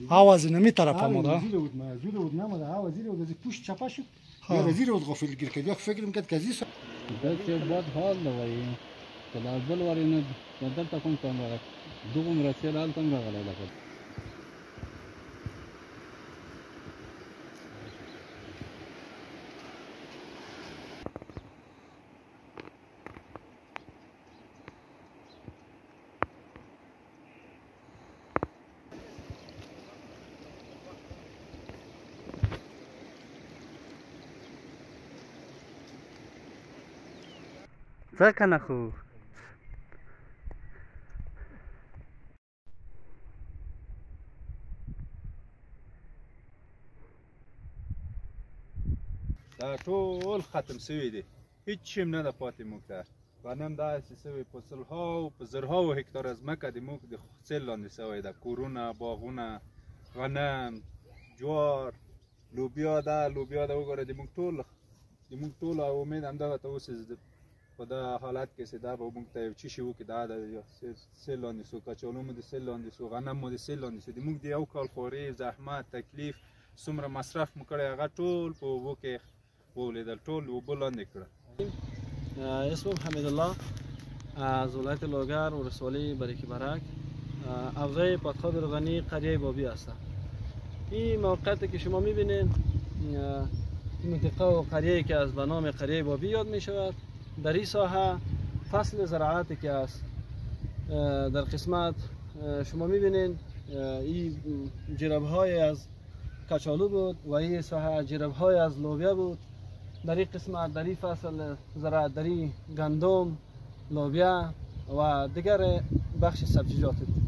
آواز نمی طرف آمده. زیر بود ما زیر بود نمده. آواز زیر بود از پشت چپه شد. یا زیر بود غافل گیر کرد. یا فکر میکرد که زیر. دا چې بد حال دی وایي که دا بل وارې نه دلته کوم کم راغی دغومره سیل هلته هم راغلی لکه. څه کنه خو دا ټول ختم سوي دي، هیڅ شی هم نه ده پاتې موږ ته. غنم داسې سوی په سلهاو په زرهاو هکتاره ځمکه د موږ د سیل لاندې سوی ده. کورونه، باغونه، غنم، جوار، لوبیا ده، لوبیا ده وګوره. د موږ ټول امید همدغه ته اوس په دا حالت کې چې دا به موږ ته یو څه شي وکړي. دا د سیل لاندې سو، کچالو مو د سیل لاندې سو، غنم مو د سیل لاندې سو. د موږ د یو کال خورې، زحمت، تکلیف، څومره مصرف مو کړی هغه ټول په اوبو کې ولیدل، ټول اوبو لاندې کړه. اسمم حمیدالله از ولایت لوگر ولسوالی بریکی برک افزای پادخواب روغنی قریه بابی هستم. این موقعیتی که شما میبینید منطقه و قریه که از به نام قریه بابی یاد میشود، در این ساحه فصل زراعتی که است در قسمت شما میبینید این جرب های از کچالو بود و این ساحه جرب های از لوبیا بود. در این قسمت در این فصل زراعت در این گندم، لوبیا و دیگر بخش سبزیجات بود.